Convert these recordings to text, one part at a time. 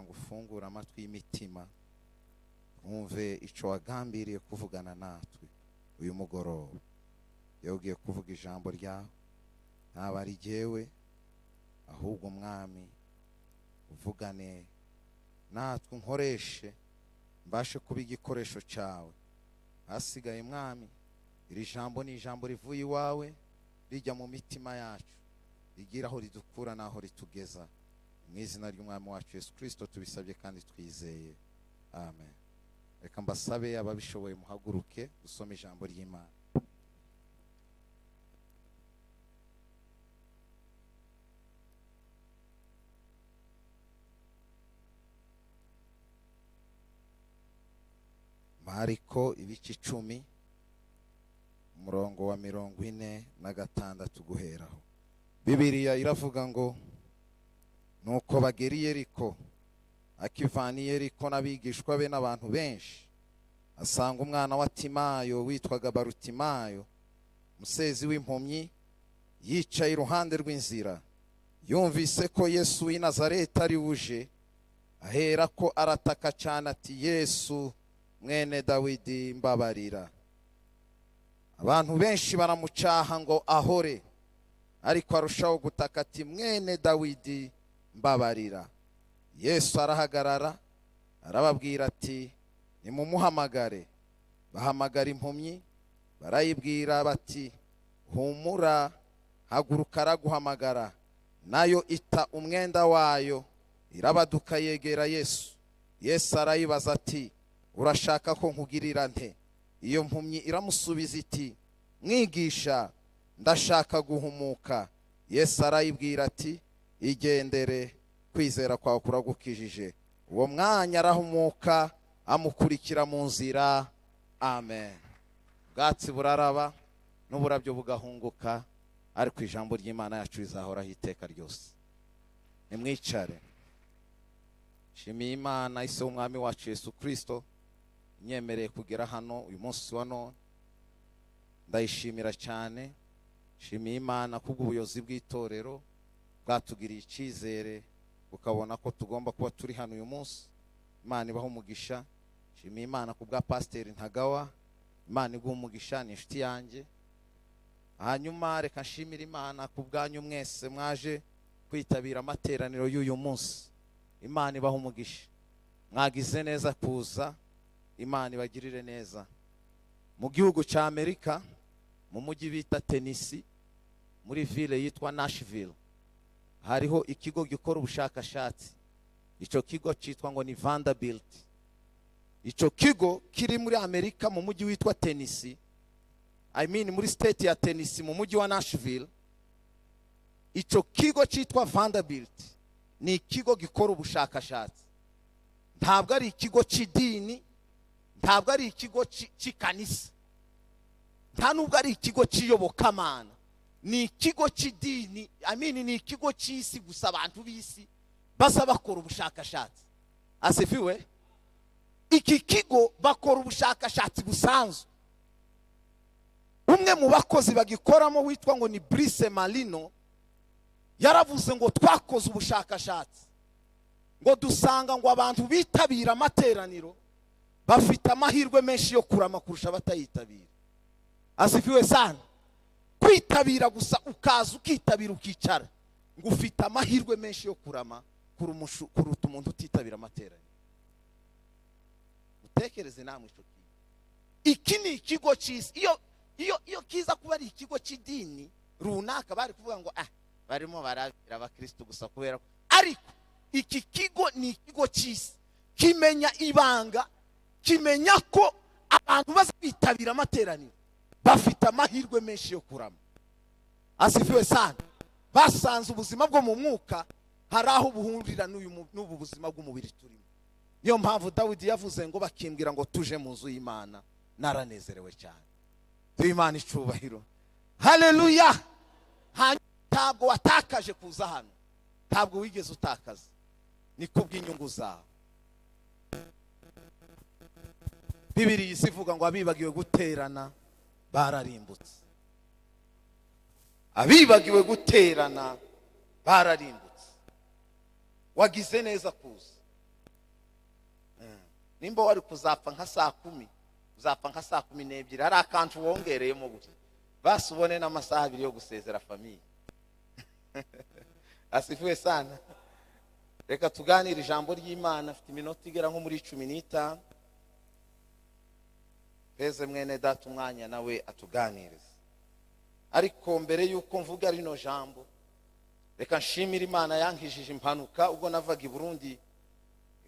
ngo ufungure amatwi y'imitima, twumve icyo wagambiriye kuvugana natwe uyu mugoroba. Yewe ugiye kuvuga ijambo ryawe, ntaba ari jyewe, ahubwo Mwami uvugane natwe, unkoreshe mbashe kuba igikoresho cyawe. Hasigaye Mwami, iri jambo ni ijambo rivuye iwawe, rijya mu mitima yacu, rigira aho ridukura n'aho ritugeza. Mu izina ry'Umwami wacu Yesu Kristo tubisabye kandi twizeye, amen. Reka mbasabe ababishoboye muhaguruke dusome ijambo ry'Imana. Mariko ibice 10 umurongo wa 46 guheraho. Bibiliya iravuga ngo nuko bagera i Yeriko, akivana i Yeriko n'abigishwa be n'abantu benshi, asanga umwana wa Timayo witwaga Barutimayo, umusezi w'impumyi, yicaye iruhande rw'inzira. Yumvise ko Yesu w'i Nazareti ari uje, ahera ko arataka cyane ati: Yesu mwene Dawidi, mbabarira. Abantu benshi baramucaha ngo ahore, ariko arushaho gutaka ati: Mwene Dawidi, mbabarira. Yesu arahagarara arababwira ati: nimumuhamagare. Bahamagara impumyi, barayibwira bati: humura, haguruka, araguhamagara. Nayo ita umwenda wayo, irabaduka yegera Yesu. Yesu arayibaza ati: urashaka ko nkugirira nte? Iyo mpumyi iramusubiza iti: mwigisha, ndashaka guhumuka. Yesu arayibwira ati: igendere, kwizera kwawe kuragukijije. Uwo mwanya arahumuka, amukurikira mu nzira. Amen. Ubwatsi buraraba n'uburabyo bugahunguka, ariko ijambo ry'Imana yacu rizahoraho iteka ryose. Nimwicare. Shimiye Imana ise w'Umwami wacu Yesu Kristo inyemereye kugera hano uyu munsi wa none, ndayishimira cyane. Shimiye Imana kubw'ubuyobozi bw'itorero bwatugiriye icyizere, bukabona ko tugomba kuba turi hano uyu munsi. Imana ibaho umugisha. Shimiye Imana kubwa Pasiteri Ntagawa, Imana iguha umugisha, ni inshuti yanjye. Hanyuma reka nshimire Imana kubwanyu mwese mwaje kwitabira amateraniro y'uyu munsi. Imana ibaho umugisha, mwagize neza kuza, Imana ibagirire neza. Mu gihugu cya Amerika, mu mujyi bita Tennessee, muri ville yitwa Nashville, hariho ikigo gikora ubushakashatsi. Icyo kigo cyitwa ngo ni Vanderbilt. Icyo kigo kiri muri Amerika mu mujyi witwa Tennessee, I mean muri state ya Tennessee mu mujyi wa Nashville. Icyo kigo cyitwa Vanderbilt ni ikigo gikora ubushakashatsi. Ntabwo ari ikigo cy'idini, ntabwo ari ikigo cy'ikanisa, nta nubwo ari ikigo cy'iyobokamana. Ni ikigo cy'idini, I mean ni ikigo cy'isi gusa, abantu b'isi baza bakora ubushakashatsi. Asifiwe. Iki kigo bakora ubushakashatsi busanzwe. Umwe mu bakozi bagikoramo witwa ngo ni Brice Malino yaravuze ngo twakoze ubushakashatsi, ngo dusanga ngo abantu bitabira amateraniro bafite amahirwe menshi yo kurama kurusha abatayitabira. Asifiwe sana. Kwitabira gusa, ukaza ukitabira ukicara, ngo ufite amahirwe menshi yo kurama kuruta umuntu utitabira amateraniro. Mutekereze namwe icyo kintu. Iki ni ikigo cy'isi. Iyo kiza kuba ari ikigo cy'idini runaka, bari kuvuga ngo barimo barabira abakristo gusa kubera ko, ariko iki kigo ni ikigo cy'isi, kimenya ibanga, kimenya ko abantu bazitabira amateraniro bafite amahirwe menshi yo kurama. Asifiwe sana. Basanze ubuzima bwo mu mwuka hari aho buhurira n'ubu buzima bw'umubiri turimo. Niyo mpamvu Dawidi yavuze ngo bakimbwira ngo tuje mu nzu y'Imana, naranezerewe cyane. Duhe Imana icubahiro. Haleluya. Ntabwo watakaje kuza hano, ntabwo wigeze utakaza, ni kubw'inyungu zawe. Bibiliya isivuga ngo abibagiwe guterana bararimbutse. Abibagiwe guterana bararimbutse. Wagize neza kuza. Nimba wari kuzapfa nka saa 10, uzapfa nka saa 12, hari akantu wongereyemo gusa, basi ubone n'amasaha 2 yo gusezera famille. Asifiwe sana. Reka tuganire ijambo ry'Imana. Afite iminota igera nko muri 15. Peze mwene data umwanya nawe atuganirize. Ariko mbere yuko mvuga rino jambo, reka nshimire Imana yankijije impanuka ubwo navaga i Burundi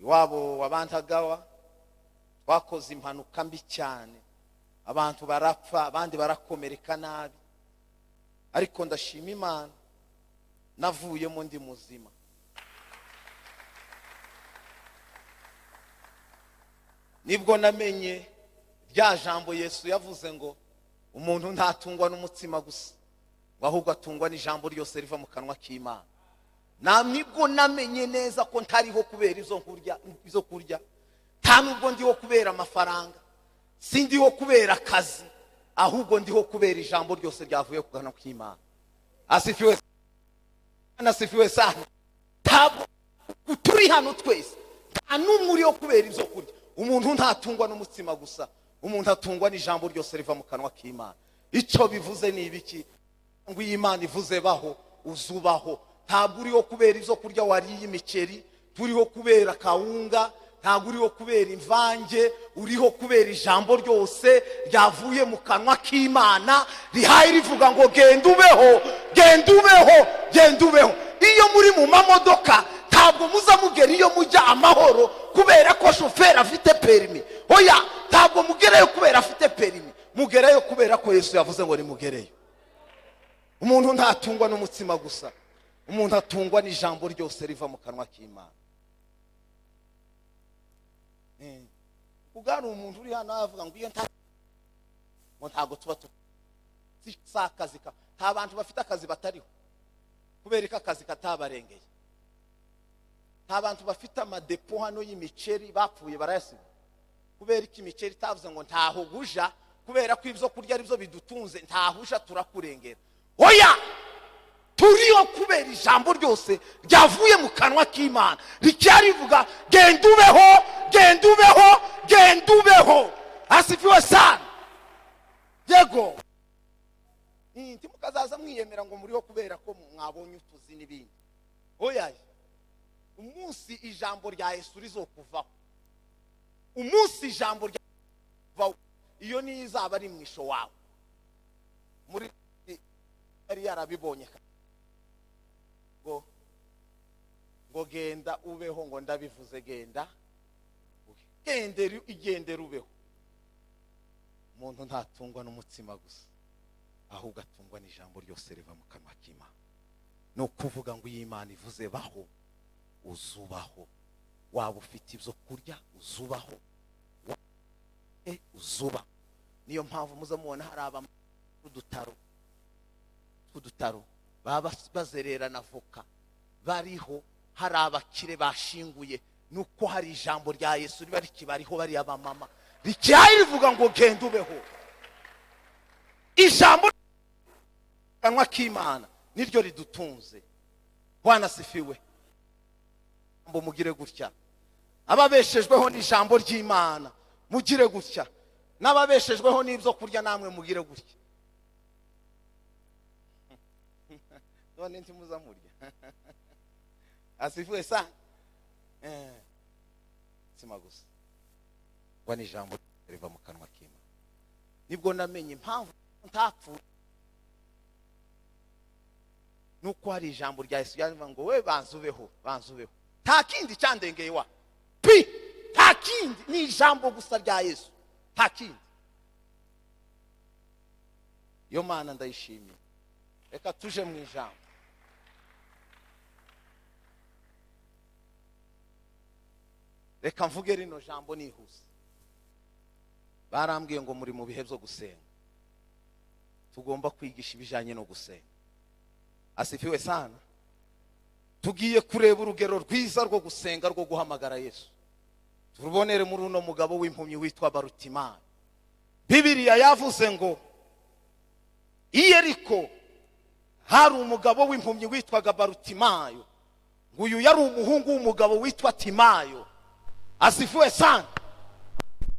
iwabo wabantagawa. Twakoze impanuka mbi cyane, abantu barapfa, abandi barakomereka nabi, ariko ndashima Imana navuyemo ndi muzima. Nibwo namenye rya jambo Yesu yavuze ngo umuntu ntatungwa n'umutsima gusa, ahubwo atungwa n'ijambo ryose riva mu kanwa k'Imana. Nibwo namenye neza ko ntariho kubera izo kurya, nta nubwo ndiho kubera amafaranga, sindiho kubera akazi, ahubwo ndiho kubera ijambo ryose ryavuye ku kanwa k'Imana. Asifiwe sana, asifiwe sana. Ntabwo turi hano twese, nta n'umwe uriho kubera izo kurya. Umuntu ntatungwa n'umutsima gusa, umuntu atungwa n'ijambo ryose riva mu kanwa k'Imana. Icyo bivuze ni ibiki? Ngo iyi Imana ivuze baho, uzubaho. Ntabwo uriho kubera izo kurya wariye imiceri, turiho kubera kawunga, ntabwo uriho kubera imvange, uriho kubera ijambo ryose ryavuye mu kanwa k'Imana rihaye rivuga ngo genda ubeho, genda ubeho, genda ubeho. Iyo muri mu mamodoka ntabwo muza mugera iyo mujya amahoro kubera ko shoferi afite perimi. Oya, ntabwo mugereyo kubera afite perimi, mugereyo kubera ko Yesu yavuze ngo nimugereyo. Umuntu ntatungwa n'umutsima gusa, umuntu atungwa n'ijambo ryose riva mu kanwa k'Imana. Ugana umuntu uri hano avuga ngo iyo ngo ntago tuba akazi, nta bantu bafite akazi batariho kubera ko akazi katabarengeye. Nta bantu bafite amadepo hano y'imiceri bapfuye barayasiba kubera ko imiceri itavuze ngo ntaho guja, kubera ko ibyo kurya ari byo bidutunze, ntaho uja turakurengera. Oya, turiho kubera ijambo ryose ryavuye mu kanwa k'Imana ricyarivuga genda ubeho, genda ubeho, genda ubeho. Asifiwe sana. Yego, ntimukazaza mwiyemera ngo muriho kubera ko mwabonye utuzi n'ibindi. Oya, umunsi ijambo rya Yesu rizokuvaho, umunsi ijambo rya kuvaho, iyo niyo izaba ari mwisho wawe. Muri yari yarabibonye ngo genda ubeho, ngo ndabivuze genda igendere ubeho. Umuntu ntatungwa n'umutsima gusa, ahubwo atungwa n'ijambo ryose riva mu kanwa k'Imana. Ni ukuvuga ngo iyi Imana ivuze baho, uzubaho. Waba ufite ibyo kurya uzubaho, uzuba. Niyo mpamvu muza mubona hari udutaro baba bazerera na voka bariho, hari abakire bashinguye, nuko hari ijambo rya Yesu riba rikibariho, bari abamama ricyaye rivuga ngo genda ubeho. Ijambo kanwa k'Imana niryo ridutunze. Bwana sifiwe. Mbo mugire gutya, ababeshejweho n'ijambo ry'Imana mugire gutya, n'ababeshejweho n'ibyo kurya namwe mugire gutya. None ntimuza murya. Asifiwe sana. Sima gusa ngo ni ijambo riva mu kanwa k'Imana. Nibwo namenye impamvu ntapfuye, nuko hari ijambo rya Yesu ryavuga ngo we banza ubeho, banza ubeho. Nta kindi cyandengeye wa pi, nta kindi, ni ijambo gusa rya Yesu, nta kindi. Yo Mana ndayishimiye. Reka tuje mu ijambo. Reka mvuge rino jambo nihuse. Barambwiye ngo muri mu bihe byo gusenga, tugomba kwigisha ibijanye no gusenga. Asifiwe sana. Tugiye kureba urugero rwiza rwo gusenga, rwo guhamagara Yesu. Turubonere muri uno mugabo w'impumyi witwa Barutimayo. Bibiliya yavuze ngo i Yeriko hari umugabo w'impumyi witwaga Barutimayo. Ngo uyu yari umuhungu w'umugabo witwa Timayo. Asifiwe sana.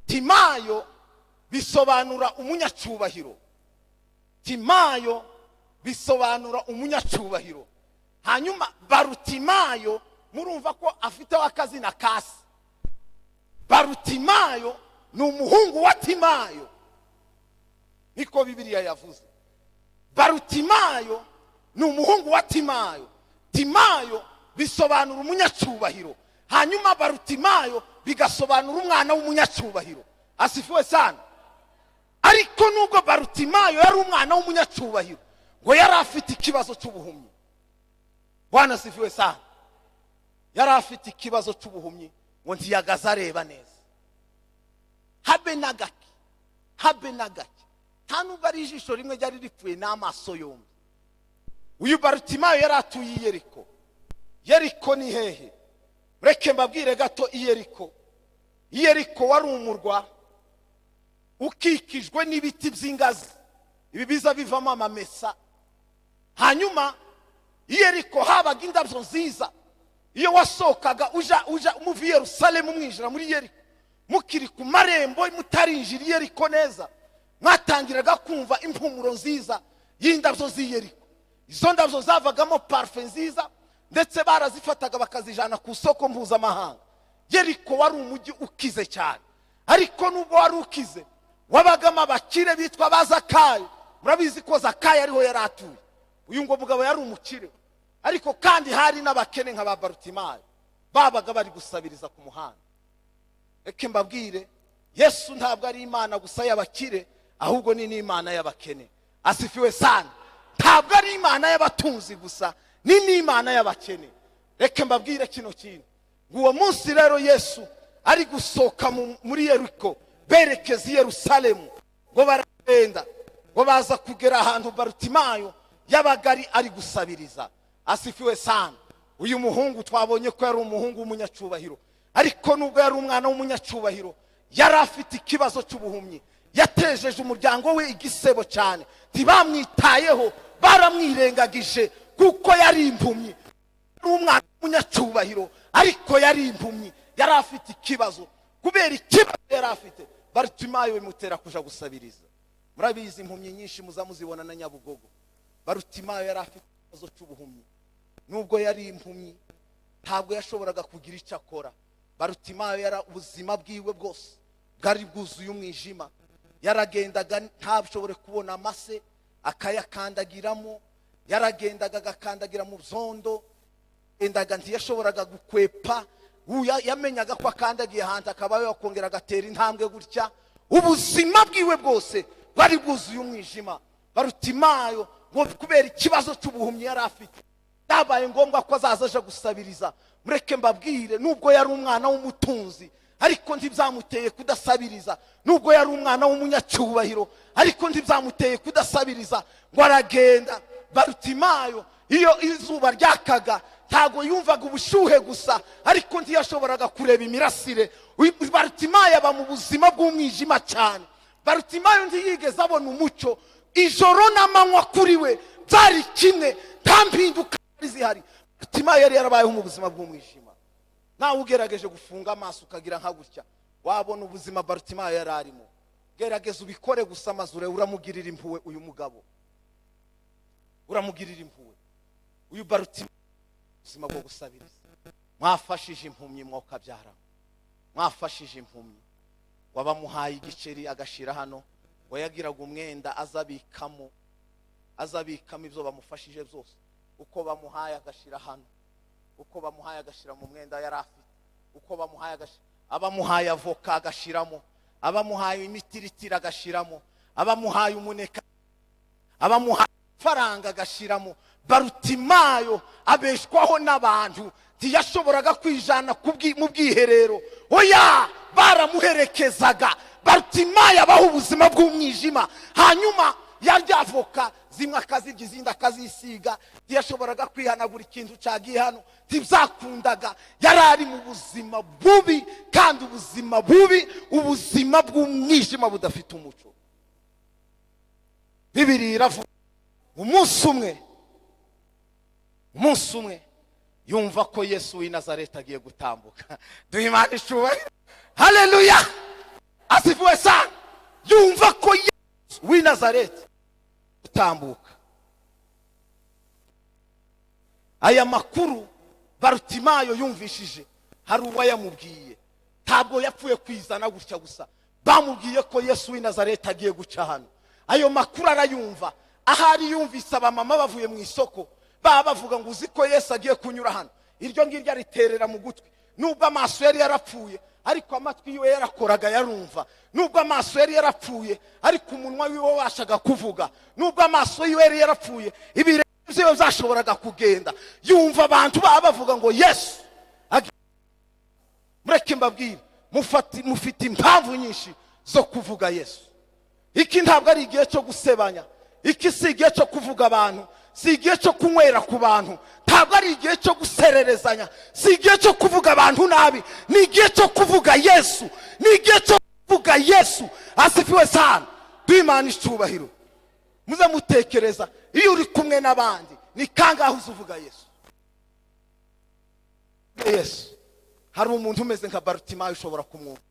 Timayo bisobanura umunyacyubahiro. Timayo bisobanura umunyacyubahiro. Hanyuma Barutimayo, murumva ko afiteho akazina kasi. Barutimayo ni umuhungu wa Timayo, niko Bibiliya yavuze. Barutimayo ni umuhungu wa Timayo. Timayo bisobanura umunyacyubahiro, hanyuma Barutimayo bigasobanura umwana w'umunyacyubahiro. Asifiwe sana. Ariko nubwo Barutimayo yari umwana w'umunyacyubahiro, ngo yari afite ikibazo cy'ubuhumyi. Bwana asifiwe sana. Yari afite ikibazo cy'ubuhumyi, ngo ntiyagaze areba neza habe na gake, habe na gake. Nta nubwo ari ijisho rimwe ryari ripfuye, n'amaso yombi. Uyu Barutimayo yari atuye i Yeriko. Yeriko ni hehe? Reke mbabwire gato. I Yeriko, i Yeriko wari umurwa ukikijwe n'ibiti by'ingazi, ibi biza bivamo amamesa. Hanyuma i Yeriko habaga indabyo nziza. Iyo wasohokaga uja muva i Yerusalemu mwinjira muri Yeriko, mukiri ku marembo mutarinjira i Yeriko neza, mwatangiraga kumva impumuro nziza y'indabyo z'i Yeriko. Izo ndabyo zavagamo parufe nziza, ndetse barazifataga bakazijana ku isoko mpuzamahanga. Yeriko wari umujyi ukize cyane, ariko nubwo wari ukize wabagamo abakire bitwa ba Zakayo. Murabizi ko Zakayo ariho yari atuye. Uyu ngo mugabo yari umukire, ariko kandi hari n'abakene nka ba Barutimayo babaga bari gusabiriza ku muhanda. Reka mbabwire, Yesu ntabwo ari Imana gusa y'abakire, ahubwo ni n'Imana y'abakene. Asifiwe sana. Ntabwo ari Imana y'abatunzi gusa, ni n'Imana y'abakene. Reka mbabwire kino kintu, ngo uwo munsi rero Yesu ari gusohoka muri Yeriko berekeza i Yerusalemu, ngo baragenda, ngo baza kugera ahantu Barutimayo yabaga ari gusabiriza. Asifiwe sana. Uyu muhungu twabonye ko yari umuhungu w'umunyacubahiro, ariko nubwo yari umwana w'umunyacyubahiro, yari afite ikibazo cy'ubuhumyi. Yatejeje umuryango we igisebo cyane, ntibamwitayeho, baramwirengagije kuko yari impumyi. Yari umwana w'umunyacyubahiro, ariko yari impumyi, yari afite ikibazo. Kubera ikibazo yari afite, Barutimayo bimutera kuja gusabiriza. Murabizi, impumyi nyinshi muza muzibona na Nyabugogo. Barutimayo yari afite ikibazo cy'ubuhumyi. Nubwo yari impumyi, ntabwo yashoboraga kugira icyo akora. Barutimayo yari ubuzima bwiwe bwose bwari bwuzuye umwijima. Yaragendaga ntashobore kubona amase, akayakandagiramo. Yaragendaga agakandagira mu byondo, endaga ntiyashoboraga gukwepa. Yamenyaga ko akandagiye ahantu akaba yakongera agatera intambwe gutya. Ubuzima bwiwe bwose bwari bwuzuye umwijima. Barutimayo ngo kubera ikibazo cy'ubuhumyi yari afite, byabaye ngombwa ko azaza aje gusabiriza. Mureke mbabwire, nubwo yari umwana w'umutunzi, ariko ntibyamuteye kudasabiriza. Nubwo yari umwana w'umunyacyubahiro, ariko ntibyamuteye kudasabiriza. Ngo aragenda. Barutimayo iyo izuba ryakaga ntago yumvaga ubushyuhe gusa, ariko ntiyashoboraga kureba imirasire. Barutimayo aba mu buzima bw'umwijima cyane. Barutimayo ntiyigeze abona umucyo. Ijoro n'amanywa kuri we byari kimwe, nta mpinduka zihari. Barutimayo yari yarabayeho mu buzima bw'umwijima. Nawe ugerageje gufunga amaso ukagira nka gutya, wabona ubuzima Barutimayo yari arimo. Gerageza ubikore gusa, maze urebe, uramugirira impuhwe uyu mugabo, uramugirira impuhwe uyu Barutimayo. Ubuzima bwo gusabiriza. Mwafashije impumyi, mwokabyara, mwafashije impumyi. Wabamuhaye igiceri agashira hano, ngo yagiraga umwenda azabikamo ibyo bamufashije byose. Uko bamuhaye agashira hano, uko bamuhaye agashira mu mwenda yari afite, uko bamuhaye agashira, abamuhaye avoka agashiramo, abamuhaye imitiritiri agashiramo, abamuhaye umuneka, abamuhaye faranga agashiramo. Barutimayo abeshwaho n'abantu, ntiyashoboraga kwijana mu bwiherero, oya, baramuherekezaga. Barutimayo abaho ubuzima bw'umwijima. Hanyuma yarya avoka zimwe akazirya, izindi akazisiga. Ntiyashoboraga kwihanagura ikintu cyagiye hano, ntibyakundaga. Yari ari mu buzima bubi, kandi ubuzima bubi, ubuzima bw'umwijima budafite umuco. Bibiliya iravuga umunsi umwe yumva ko Yesu w'i Nazareti agiye gutambuka. Duhe Imana icyubahiro. Haleluya. Asifiwe sana. Yumva ko Yesu w'i Nazareti utambuka. Aya makuru Barutimayo yumvishije hari uwayamubwiye, ntabwo yapfuye kwizana gutya gusa. Bamubwiye ko Yesu w'i Nazareti agiye guca hano. Ayo makuru arayumva, ahari yumvise abamama bavuye mu isoko baba bavuga ngo uzi ko Yesu agiye kunyura hano. Iryo ngiryo ariterera mu gutwi. Nubwo amaso yari yarapfuye, ariko amatwi yiwe yarakoraga yarumva. Nubwo amaso yari yarapfuye, ariko umunwa wiwe wabashaga kuvuga. Nubwo amaso yiwe yari yarapfuye, ibirenge byiwe byashoboraga kugenda. Yumva abantu baba bavuga ngo Yesu. Mureke mbabwire, mufite impamvu nyinshi zo kuvuga Yesu. Iki ntabwo ari igihe cyo gusebanya, iki si igihe cyo kuvuga abantu, si igihe cyo kunywera ku bantu, ntabwo ari igihe cyo gusererezanya, si igihe cyo kuvuga abantu nabi, ni igihe cyo kuvuga Yesu, ni igihe cyo kuvuga Yesu. Asifiwe sana. Duhe Imana icyubahiro. Muze mutekereza iyo uri kumwe n'abandi ni kangahe uzuvuga Yesu? Yesu. Hari umuntu umeze nka Barutimayo ushobora kumwumva.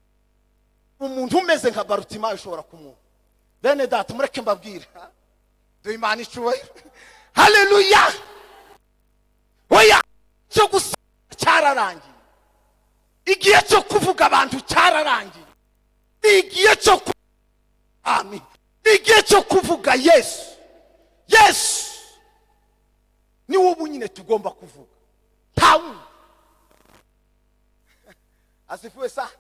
Umuntu umeze nka Barutimayo ushobora kumwumva. Bene data, mureke mbabwire. Duhe Imana icyubahiro. Haleluya. Oya, cyo gusa cyararangiye. Igihe cyo kuvuga abantu cyararangiye. Igihe cyo amen. Igihe cyo kuvuga Yesu. Yesu ni wowe nyine tugomba kuvuga, nta wundi. Asifiwe sa.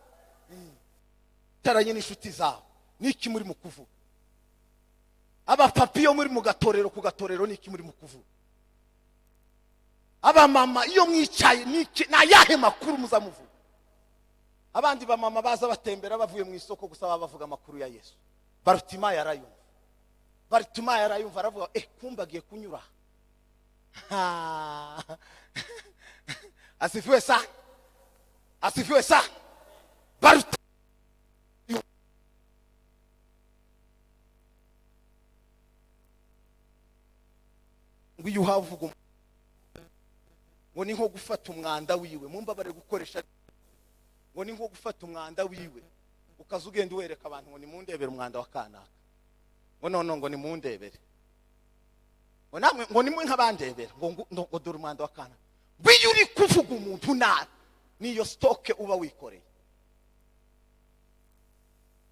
Taranye n'inshuti zawe, niki muri mu kuvuga? Abapapi iyo muri mu gatorero, ku gatorero niki muri mu kuvuga? Abamama iyo mwicaye niki, na yahe makuru muzamuvuga? Abandi bamama baza batembera bavuye mu isoko gusa baba bavuga amakuru ya Yesu. Barutimayo arayumva. Barutimayo arayumva, aravuga kumba agiye kunyura. Asifiwe sa. Asifiwe sa. Barutimayo ngo iyo uhavuga ngo ni nko gufata umwanda wiwe, mumbabare gukoresha, ngo ni nko gufata umwanda wiwe ukaza ugenda uwereka abantu ngo nimundebere umwanda wa kanaka, ngo none ngo nimundebere, ngo namwe ngo nimwe nk'abandebera, ngo ngo dore umwanda wa kanaka. Biyo uri kuvuga umuntu nabi, niyo stock uba wikoreye,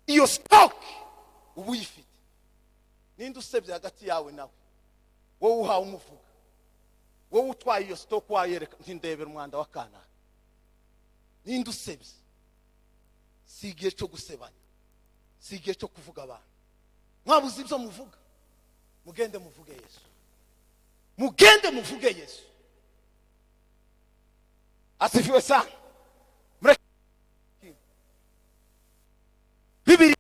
iyo stock uba uyifite. Ninde usebye hagati yawe nawe? Wowe uhawe umuvuga, wowe utwaye iyo stock wayereka ntindebera umwanda wa kanaka. Ninde usebye? Si igihe cyo gusebanya, si igihe cyo kuvuga abantu. Mwabuze ibyo muvuga, mugende muvuge Yesu, mugende muvuge Yesu. Asifiwe sana. Bibiri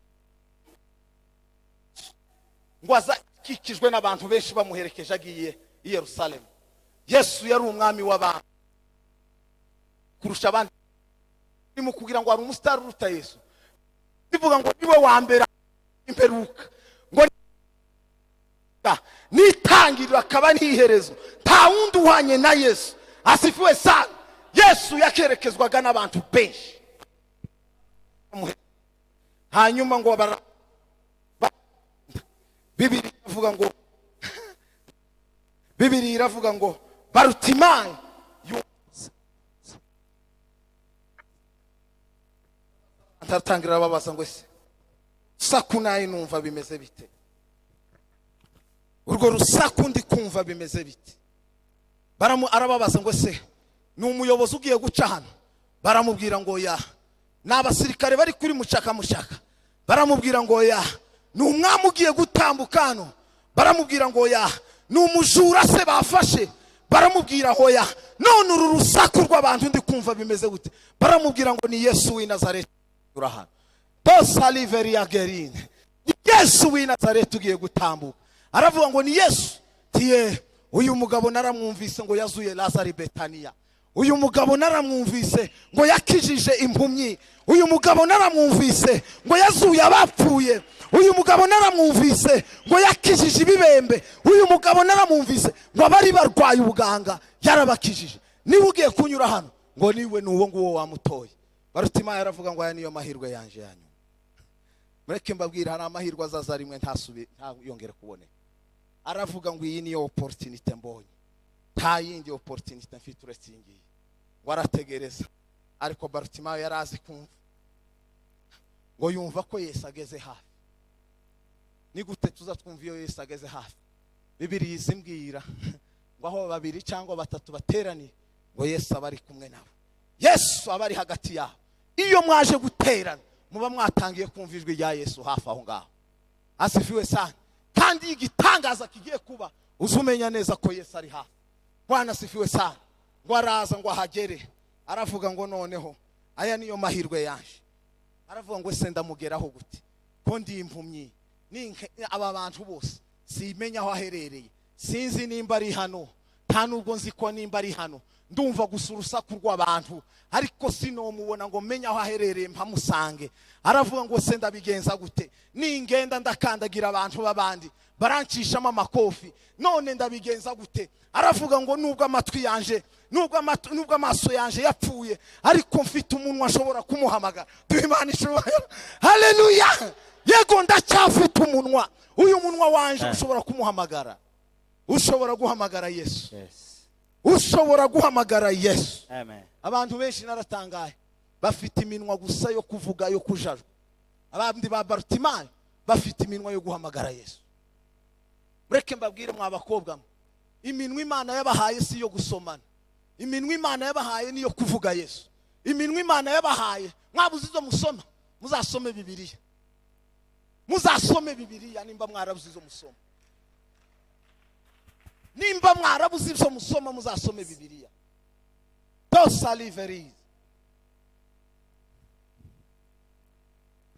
ngo azakikijwe n'abantu benshi bamuherekeje agiye i Yerusalemu. Yesu yari umwami w'abantu kurusha abandi. Ni kugira ngo hari umusitari uruta Yesu. Bivuga ngo niwe wa mbere imperuka, ngo nitangiriro akaba n'iherezo, nta wundi uhanye na Yesu. Asifiwe sana. Yesu yakerekezwaga n'abantu benshi. Hanyuma ngo Bibiri iravuga ngo, Bibiri iravuga ngo Barutimayo atatangira babaza ngo ese saku nayi numva bimeze bite? Urwo rusaku ndi kumva bimeze bite? Arababaza ngo ese ni umuyobozi ugiye guca hano? Baramubwira ngo ya. Ni abasirikare bari kuri mushaka mushaka. Baramubwira ngo ya. Ni umwami ugiye gutambuka hano? Baramubwira ngo ya. Ni umujura se bafashe? Baramubwira ngo ya. None uru rusaku rw'abantu ndi kumva bimeze gute? Baramubwira ngo ni Yesu w'i Nazareti urahano. Tosaliveria gerine. Ni Yesu w'i Nazareti ugiye gutambuka. Aravuga ngo ni Yesu. Tiye uyu mugabo naramwumvise ngo yazuye Lazaro Betania. Uyu mugabo naramwumvise ngo yakijije impumyi. Uyu mugabo naramwumvise ngo yazuye abapfuye. Uyu mugabo naramwumvise ngo yakijije ibibembe. Uyu mugabo naramwumvise ngo abari barwaye ubuganga yarabakijije. Niba ugiye kunyura hano ngo niwe nuwo nguwo wamutoye. Barutimayo aravuga ngo aya niyo mahirwe yanje yanyu. Mureke mbabwire, hari amahirwe azaza rimwe ntayongere kuboneka. Aravuga ngo iyi niyo opportunity mbonye, nta yindi opportunity mfite uretse iyi ngiyi. Ngo arategereza, ariko Barutimayo yari azi kumva, ngo yumva ko Yesu ageze hafi. Ni gute tuza twumva iyo Yesu ageze hafi? Bibiliya izimbwira ngo aho babiri cyangwa batatu bateraniye, ngo Yesu aba ari kumwe nabo, Yesu aba ari hagati yabo. Iyo mwaje guterana, muba mwatangiye kumva ijwi rya Yesu hafi aho ngaho. Asifiwe sana. Kandi iyo igitangaza kigiye kuba, uza umenya neza ko Yesu ari hafi. Bwana asifiwe sana. Ngo araza, ngo ahagere, aravuga ngo noneho aya niyo mahirwe yaje. Aravuga ngo ese ndamugeraho gute ko ndi impumyi? Aba bantu bose simenya aho aherereye, sinzi nimba ari hano, nta nubwo nzi ko nimba ari hano. Ndumva gusa urusaku rw'abantu, ariko sinomubona ngo menye aho aherereye mpamusange. Aravuga ngo se ndabigenza gute? Ningenda ndakandagira abantu b'abandi, barancishamo amakofi, none ndabigenza gute? Aravuga ngo nubwo amatwi yanje, nubwo amaso yanje yapfuye, ariko mfite umunwa ashobora kumuhamagara. Duhe Imana ishobora. Haleluya! Yego, ndacyafite umunwa. Uyu munwa wanje ushobora kumuhamagara, ushobora guhamagara Yesu. Ushobora guhamagara Yesu. Amen. Abantu benshi naratangaye, bafite iminwa gusa yo kuvuga, yo kujajwa. Abandi ba Barutimayo bafite iminwa yo guhamagara Yesu. Mureke mbabwire, mwa bakobwa mwe, iminwa Imana yabahaye si iyo gusomana. Iminwa Imana yabahaye niyo kuvuga Yesu. Iminwa Imana yabahaye, mwabuze izo musoma, muzasome Bibiliya. Muzasome Bibiliya nimba mwarabuze izo musoma. Nimba mwarabuze izo musoma, muzasome Bibiliya. Tosaliverize.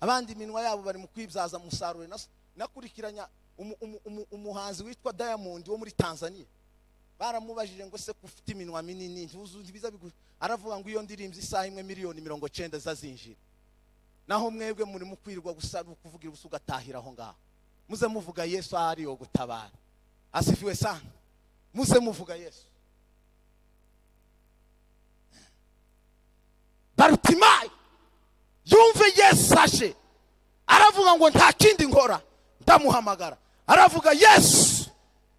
Abandi iminwa yabo bari mu kwibyaza umusaruro. Nakurikiranya umuhanzi witwa Diamond wo muri Tanzania. Baramubajije ngo se ufite iminwa minini ntibiza bigu-, aravuga ngo iyo ndirimbye isaha imwe 90 miliyoni zazinjira. Naho mwebwe muri mu kwirwa gusa kuvugira ubusa ugatahira aho ngaho. Muze muvuga Yesu ahari yo gutabara. Asifiwe sana. Muze muvuga Yesu. Barutimayo yumve Yesu aje, aravuga ngo nta kindi nkora, ndamuhamagara. Aravuga Yesu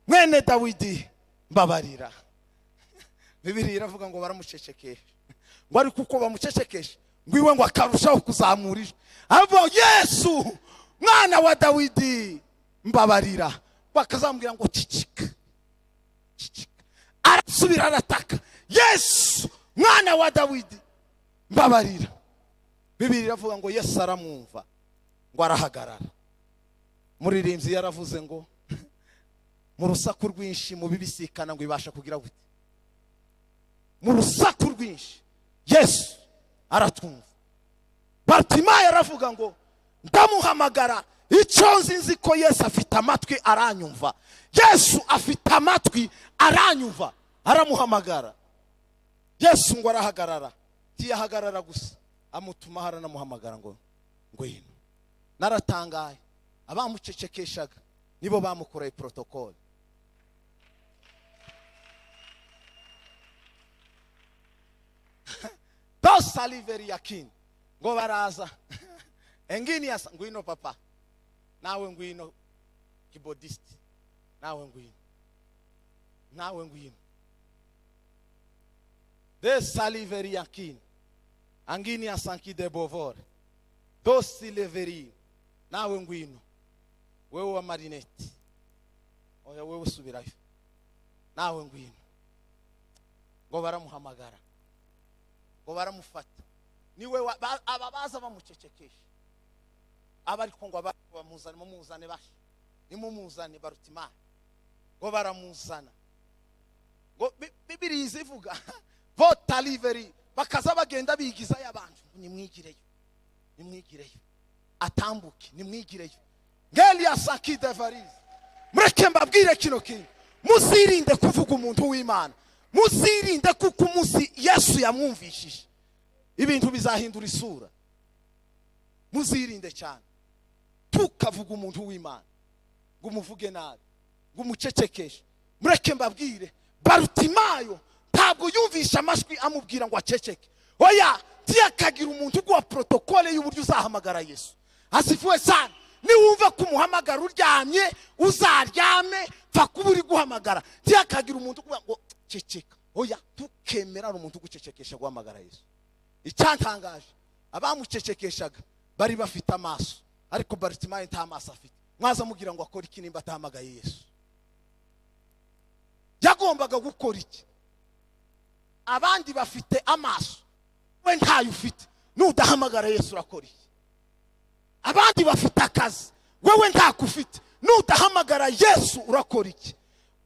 mwene Dawidi mbabarira. Bibiliya iravuga ngo baramucecekesha, ngo ariko uko bamucecekesha ngo iwe ngo akarushaho kuzamura ijwi. Aravuga Yesu mwana wa Dawidi mbabarira. Bakazamubwira ngo cicika, cicika. Arasubira arataka, Yesu mwana wa Dawidi mbabarira. Bibiliya iravuga ngo Yesu aramwumva, ngo arahagarara. Muririmbyi yaravuze ngo mu rusaku rwinshi mu bibisikana ngo ibasha kugira gute? Mu rusaku rwinshi Yesu aratwumva. Bartimayo aravuga ngo ndamuhamagara, icyo nzi nzi ko Yesu afite amatwi aranyumva. Yesu afite amatwi aranyumva. Aramuhamagara. Yesu ngo arahagarara. Ntiyahagarara gusa, amutuma aranamuhamagara ngo ngwino. Naratangaye, abamucecekeshaga nibo bamukoreye protocole. Dosaliveri yakin ngo baraza. Engini yasa ngwino papa, nawe ngwino keyboardist, nawe ngwino, nawe ngwino. Desaliveri yakin angini ya sanki de bovor dosileveri, nawe ngwino wewe wa marinette, oya wewe subirayo, nawe ngwino. Ngo baramuhamagara, ngo baramufata. Niwe aba baza bamucecekesha, aba ariko ngo bamuzane, mumuzane bashe, nimumuzane Barutimayo. Ngo baramuzana. Ngo Bibiliya izivuga votaliveri, bakaza bagenda bigiza y'abantu, nimwigireyo, nimwigireyo, atambuke, nimwigireyo. Ngelia saki de varize. Mureke mbabwire kino kintu, muzirinde kuvuga umuntu w'Imana, muzirinde kuko umunsi Yesu yamwumvishije ibintu bizahindura isura. Muzirinde cyane tukavuga umuntu w'Imana ngo umuvuge nabi, ngo umucecekeshe. Mureke mbabwire, Barutimayo ntabwo yumvisha amajwi amubwira ngo aceceke. Oya, ntiyakagira umuntu uguha protocole y'uburyo uzahamagara Yesu. Asifiwe sana. Niwumva ko umuhamagara uryamye, uzaryame, pfa kuba uri guhamagara. Ntihakagire umuntu ukuvuga ngo ceceka. Oya, tukemera hari umuntu ugucecekesha guhamagara Yesu. Icyantangaje, abamucecekeshaga bari bafite amaso, ariko Baritimayo nta maso afite. Mwaza mugira ngo akore iki nimba atahamagaye Yesu? Yagombaga gukora iki? Abandi bafite amaso, we ntayo ufite. Nudahamagara Yesu urakora iki? Abandi bafite akazi, wewe ntako ufite. Nudahamagara Yesu urakora iki?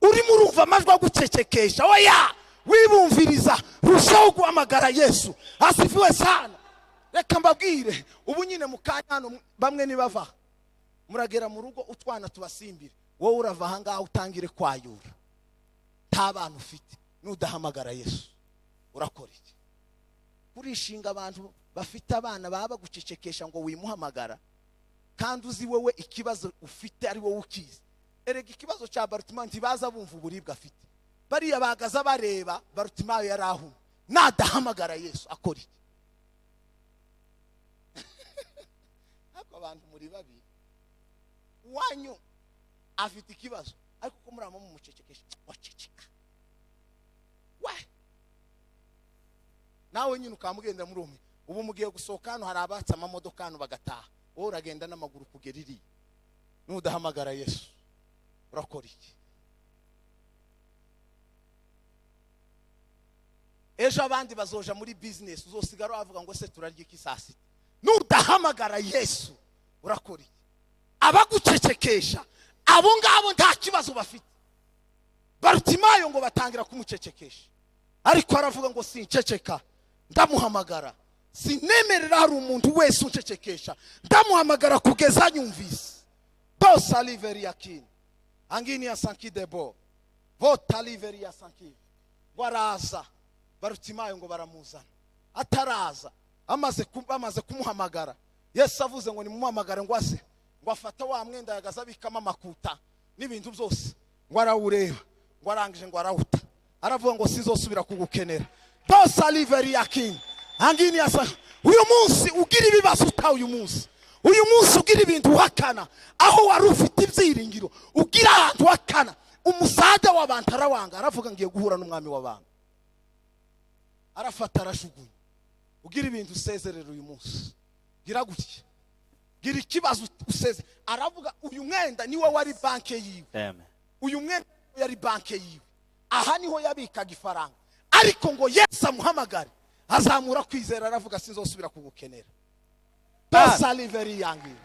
Urimo urumva amajwi agucecekesha, oya, wibumviriza, rushaho guhamagara Yesu. Asifiwe sana. Reka mbabwire, ubu nyine mu kanya hano bamwe nibava, muragera mu rugo utwana tubasimbire, wowe urava aha ngaha utangire kwayura, nta bana ufite. Nudahamagara Yesu urakora iki? Urishinga abantu bafite abana baba bagucecekesha ngo wimuhamagara, kandi uzi wowe ikibazo ufite ari wowe ukizi. Erega ikibazo cya Barutimayo, ntibaza bumva uburibwe afite. Bariya bagaza bareba Barutimayo yari ahumye. Nadahamagara Yesu akora iki? Ariko abantu muri babi, wanyu afite ikibazo ariko ko murama mumucecekesha, waceceka we nawe nyine ukamugenda muri umwe. Ubu mugiye gusohoka hano, hari abatse amamodoka hano bagataha, wowe uragenda n'amaguru kugera iriya. Nudahamagara Yesu urakora iki? Ejo abandi bazoja muri business, uzosigara wavuga ngo se turarya iki saa sita? Nudahamagara Yesu urakora iki? Abagucecekesha abo ngabo nta kibazo bafite. Barutimayo ngo batangira kumucecekesha, ariko aravuga ngo sinceceka, ndamuhamagara, sinemerera hari umuntu wese uncecekesha, ndamuhamagara kugeza anyumvise. Dosa liveri ya kini angini ya sanki debo vota liveri ya sanki. Ngo araza Barutimayo ngo baramuzana, ataraza amaze kumuhamagara, Yesu avuze ngo nimumuhamagare, ngo aze, ngo afata wa mwenda yagaza abikamo amakuta n'ibintu byose, ngo arawureba, ngo arangije ngo arawuta, aravuga ngo sinzosubira kugukenera. Dosa liveri ya kini angini ya sanki. Uyu munsi ugira ibibazo uta, uyu munsi, uyu munsi ugira ibintu uhakana, aho wari ufite ibyiringiro ugira ahantu uhakana. Umusada w'abantu arawanga, aravuga ngiye guhura n'umwami w'abantu, arafata arajugunya. Ugira ibintu usezerera uyu munsi, gira gutya, gira ikibazo useze. Aravuga uyu mwenda niwe wari banke yiwe. Amen. Uyu mwenda yari banke yiwe, aha niho yabikaga ifaranga. Ariko ngo Yesu amuhamagare, azamura kwizera, aravuga sinzosubira kugukenera. Dosa liveri yangi,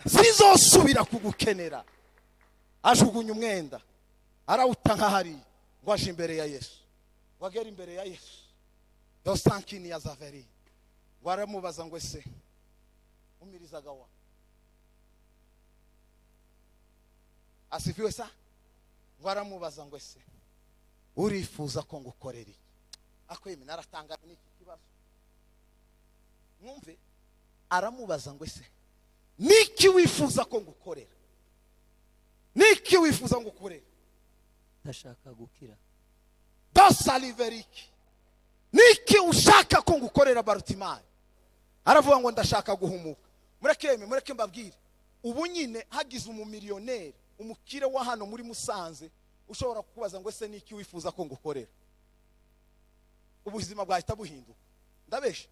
sinzosubira kugukenera. Ajugunya umwenda arawuta nka hariya, ngo aje imbere ya Yesu. Ngo agere imbere ya Yesu, dosankini ya zaveri, ngo aramubaza ngo ese umirizaga wa? Asifiwe sa. Ngo aramubaza ngo ese urifuza ko ngukorera iki? Akwemera naratangana n'iki kibazo. Mwumve, aramubaza ngo ese niki wifuza ko ngukorera? Niki wifuza ngukorera? Ndashaka gukira. Dosa liveriki. Niki ushaka ko ngukorera Barutimayo? Aravuga ngo ndashaka guhumuka. Mureke mureke mbabwire, ubu nyine hagize umumiliyoneri, umukire wa hano muri Musanze, ushobora kukubaza ngo ese niki wifuza ko ngukorera, ubuzima bwahita buhinduka. Ndabesha?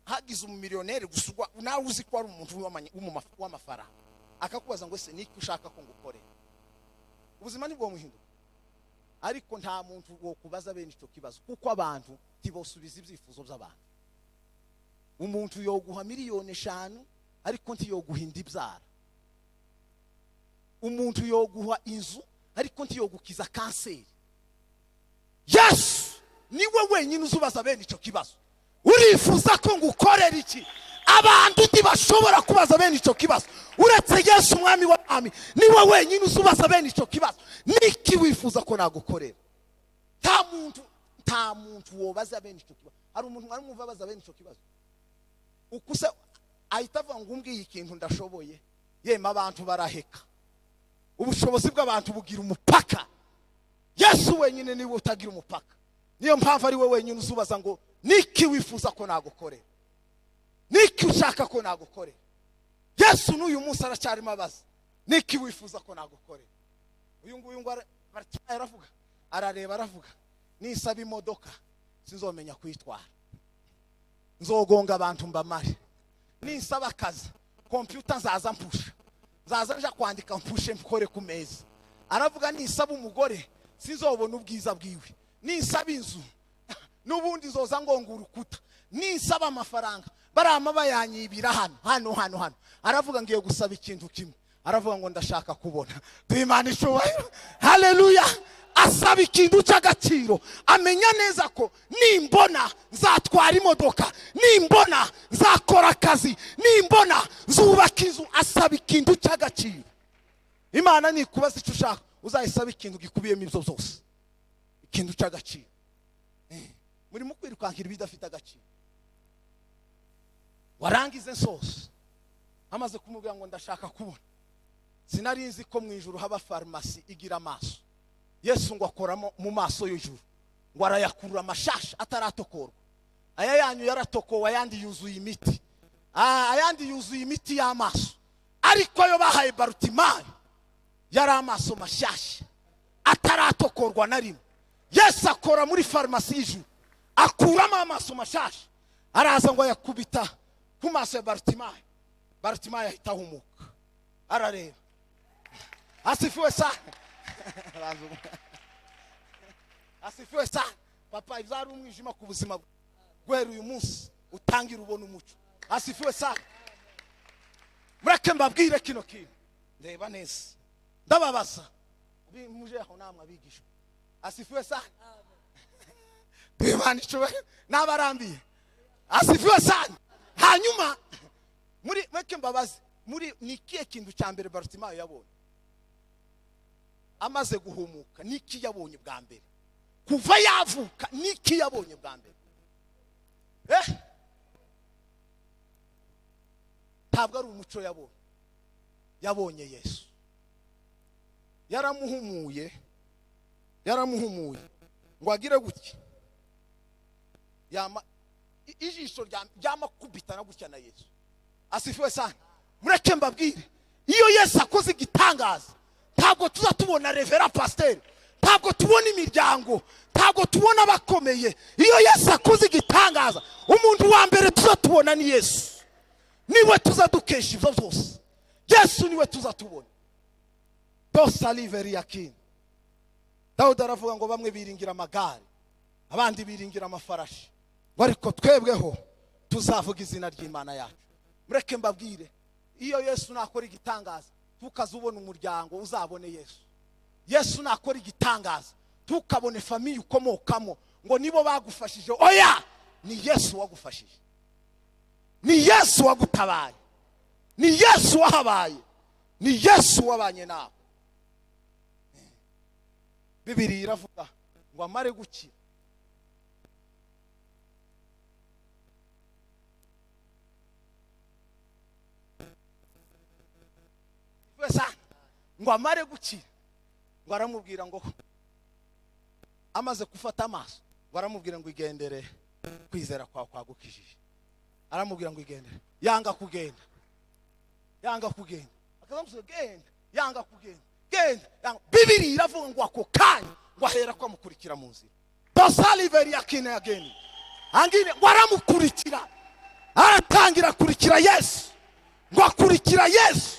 Hagize umumiliyoneri gusugwa nawe uzi ko ari umuntu w'amafaranga, akakubaza ngo ese niki ushaka ko ngukorera, ubuzima nibwo buhinduka. Ariko nta muntu wo kubaza bene icyo kibazo, kuko abantu ntibosubiza ibyifuzo by'abantu. Umuntu yoguha miliyoni 5 ariko ntiyoguha indi byara. Umuntu yoguha inzu ariko ntiyogukiza kanseri. Yesu niwe wenyine uzubaza bene icyo kibazo. Urifuza ko ngukorera iki? Abantu ntibashobora kubaza bene icyo kibazo uretse Yesu umwami w'abami. Niwe wenyine uzubaza bene icyo kibazo. Niki wifuza ko nagukorera? Nta muntu wobaza bene icyo kibazo. Hari umuntu mwari mwumva abaza bene icyo kibazo? Ukuse ahita avuga ngo umbwiye ikintu ndashoboye. Yema abantu baraheka. Ubushobozi bw'abantu bugira umupaka. Yesu wenyine niwe utagira umupaka. Niyo mpamvu ari we wenyine uzubaza ngo niki wifuza ko nagukorera? Niki ushaka ko nagukorera? Yesu n'uyu munsi aracyarimo abaza: "Niki wifuza ko nagukorera?" Uyu nguyu ngo Bartimayo aravuga, arareba, aravuga: "Nisaba imodoka sinzomenya kuyitwara, nzogonga abantu mbamare. Nisaba akazi, kompiyuta nzaza mpusha, nzaza nja kwandika, mpushe nkore ku meza." Aravuga: "Nisaba umugore sinzobona ubwiza bwiwe. Nisaba inzu n'ubundi nzoza ngonga urukuta. Nisaba amafaranga barama bayanyibira hano hano hano hano." Aravuga: "Ngiye gusaba ikintu kimwe." Aravuga ngo: "Ndashaka kubona." Duhe icyubahiro, haleluya! Asaba ikintu cy'agaciro, amenya neza ko nimbona nzatwara imodoka, nimbona nzakora akazi, nimbona nzubaka inzu. Asaba ikintu cy'agaciro. Imana nikubaza icyo ushaka, uzayisaba ikintu gikubiyemo ibyo byose, ikintu cy'agaciro. Murimo kwirukankira ibidafite agaciro. Warangize nsoza, amaze kumubwira ngo: "Ndashaka kubona." Sinari nzi ko mu ijuru haba farumasi igira amaso. Yesu ngo akoramo mu maso y'ijuru, ngo arayakurura amashasha ataratokorwa. Aya yanyu yaratokowe, ayandi yuzuye imiti. Ayandi yuzuye imiti y'amaso, ariko ayo bahaye Barutimayo yari amaso mashyashya ataratokorwa na rimwe. Yesu akora muri farumasi y'ijuru, akuramo amaso mashasha, araza ngo ayakubita ku maso ya Barutimayo. Barutimayo ahita ahumuka, arareba. Asifiwe sana, asifiwe sana. Papa, ibyari umwijima ku buzima bwe, guhera uyu munsi utangira ubona umuco. Asifiwe sana. Mureke mbabwire kino kintu, ndeba neza, ndababaza. Muje aho namwe abigisha. Asifiwe sana, twimana icubahiro n'abarambiye. Asifiwe sana. Hanyuma muri mureke mbabaze, muri ni ikihe kintu cya mbere Barutimayo yabonye amaze guhumuka? Niki yabonye bwa mbere kuva yavuka? Niki yabonye bwa mbere? Ntabwo ari umuco yabonye, yabonye Yesu. Yaramuhumuye, yaramuhumuye ngo agire gutya, yama ijisho ryamakubitana gutya na Yesu. Asifiwe sana. Mureke mbabwire, iyo Yesu akoze igitangaza, ntabwo tuza tubona reverend pasiteri, ntabwo tubona imiryango, ntabwo tubona abakomeye. Iyo Yesu akoze igitangaza, umuntu wa mbere tuza tubona ni Yesu. Niwe tuza dukesha ibyo byose. Yesu niwe tuza tubona. Dosaliveri yakini Dawudi aravuga ngo: "Bamwe biringira amagare, abandi biringira amafarashi, ngo ariko twebweho tuzavuga izina ry'Imana yacu." Mureke mbabwire, iyo Yesu nakora igitangaza, tukaza ubona umuryango, uzabone Yesu. Yesu nakora igitangaza, tukabone famille ukomokamo ngo nibo bagufashije. Oya, ni Yesu wagufashije, ni Yesu wagutabaye, ni Yesu wahabaye, ni Yesu wabanye nawe. Bibiri iravuga ngo amare gukira, ngo amare gukira, ngo aramubwira ngo amaze gufata amaso, ngo aramubwira ngo: "Igendere, kwizera kwawe kwagukijije." Aramubwira ngo: "Igendere." Yanga kugenda, yanga kugenda. Akazamusubiza: "Genda." Yanga kugenda. "Genda." Yanga. Bibiri iravuga ngo ako kanya ngo ahera ko amukurikira mu nzira. Dosaliveri yakine ageni angine, ngo aramukurikira, aratangira akurikira Yesu, ngo akurikira Yesu,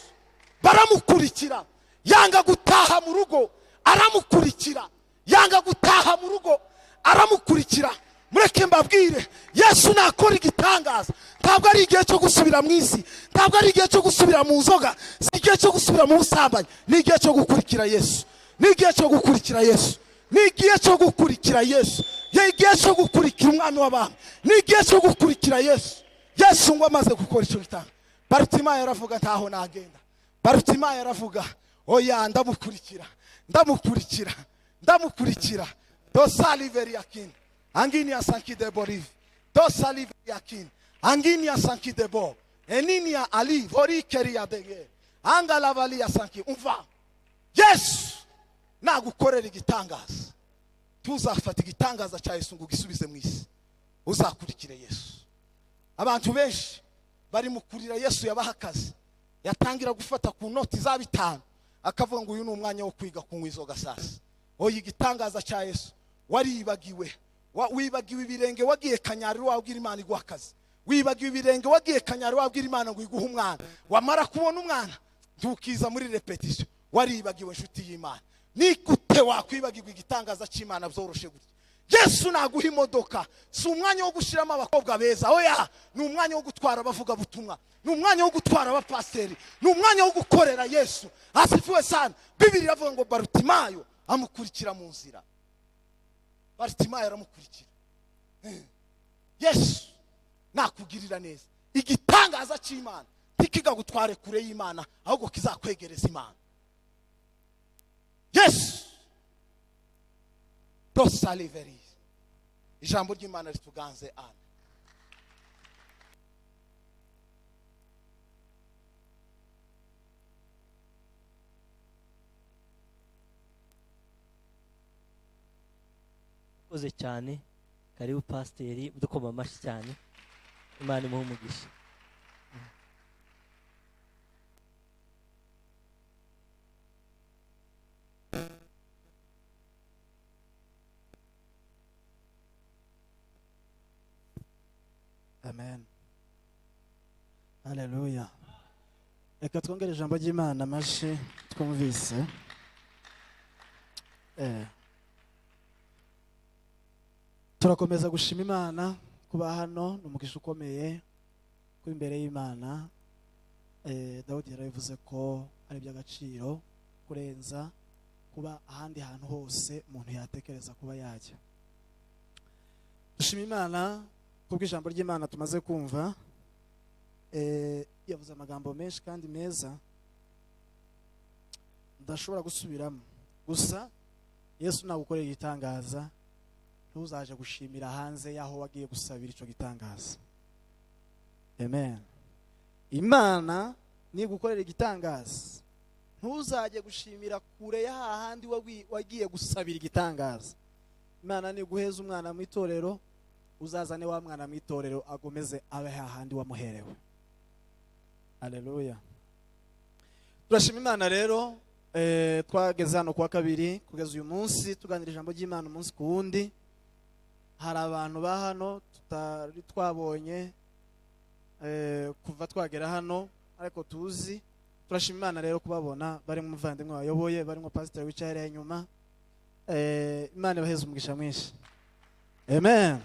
baramukurikira. Yanga gutaha mu rugo, aramukurikira. Yanga gutaha mu rugo, aramukurikira. Mureke mbabwire, Yesu nakora igitangaza, ntabwo ari igihe cyo gusubira mu isi, ntabwo ari igihe cyo gusubira mu nzoga, si igihe cyo gusubira mu busambanyi. Ni igihe cyo gukurikira Yesu, ni igihe cyo gukurikira Yesu, ni igihe cyo gukurikira Yesu, ni igihe cyo gukurikira Umwami w'abami, ni igihe cyo gukurikira Yesu. Yesu ngo amaze gukora icyo gitanga, Barutimayo aravuga: "Ntaho nagenda." Barutimayo aravuga: "Oya, ndamukurikira, ndamukurikira, ndamukurikira." Dosaliveri yakini angini ya sanki de borive dosaliveri yakini angini ya sanki de bo enini ya ali vorikeri ya dege angalavali ya sanki. Umva, Yesu nagukorera igitangaza, tuzafata igitangaza cya Yesu ngo ugisubize mu isi, uzakurikire Yesu. Abantu benshi bari mu kurira Yesu yabaha akazi. Yatangira gufata ku noti za 5, akavuga ngo uyu ni umwanya wo kwiga kunywa inzoga. Sasa oya, igitangaza cya Yesu waribagiwe. Wibagiwe ibirenge wagiye Kanyari wabwira Imana iguha akazi, wibagiwe ibirenge wagiye Kanyari wabwira Imana ngo iguhe umwana. Wamara kubona umwana ntukiza muri répétition. Waribagiwe, inshuti y'Imana. Ni gute wakwibagirwa igitangaza cy'Imana byoroshe gutya? Yesu naguha imodoka, si umwanya wo gushyiramo abakobwa beza, oya, ni umwanya wo gutwara abavugabutumwa, ni umwanya wo gutwara abapasiteri, ni umwanya wo gukorera Yesu. Asifiwe sana. Bibiri iravuga ngo Barutimayo amukurikira mu nzira. Barutimayo aramukurikira. Yesu nakugirira neza, igitangaza cy'Imana ntikigagutware kure y'Imana, ahubwo kizakwegereza Imana. Yesu dosaliveri, ijambo ry'Imana rituganze. Amen. Urakoze cyane. Karibu pasiteri, dukoma amashyi cyane. Imana imuhe umugisha. Amen, haleluya. Reka twongere ijambo ry'Imana amashyi twumvise. Turakomeza gushima Imana kuba hano, ni umugisha ukomeye kuba imbere y'Imana. Dawudi yarabivuze ko ari iby'agaciro kurenza kuba ahandi hantu hose umuntu yatekereza kuba yajya. Dushima Imana kubw'ijambo ry'Imana tumaze kumva. Yavuze amagambo menshi kandi meza ndashobora gusubiramo gusa. Yesu nagukorera igitangaza, ntuzaje gushimira hanze y'aho wagiye gusabira icyo gitangaza. Amen. Imana nigukorera igitangaza, ntuzajye gushimira kure y'ahandi wagiye gusabira igitangaza. Imana niguheza umwana mu itorero, uzazane wa mwana mu itorero, agomeze abe hahandi wamuherewe. Aleluya. Turashima Imana rero. Twageze hano kuwa kabiri, kugeza uyu munsi tuganira ijambo ry'Imana umunsi ku wundi. Hari abantu ba hano tutari twabonye kuva twagera hano, ariko tuzi. Turashima Imana rero kubabona, barimo umuvandimwe wayoboye, barimo pasiteri wicaye hariya inyuma. Imana ibaheze umugisha mwinshi. Amen.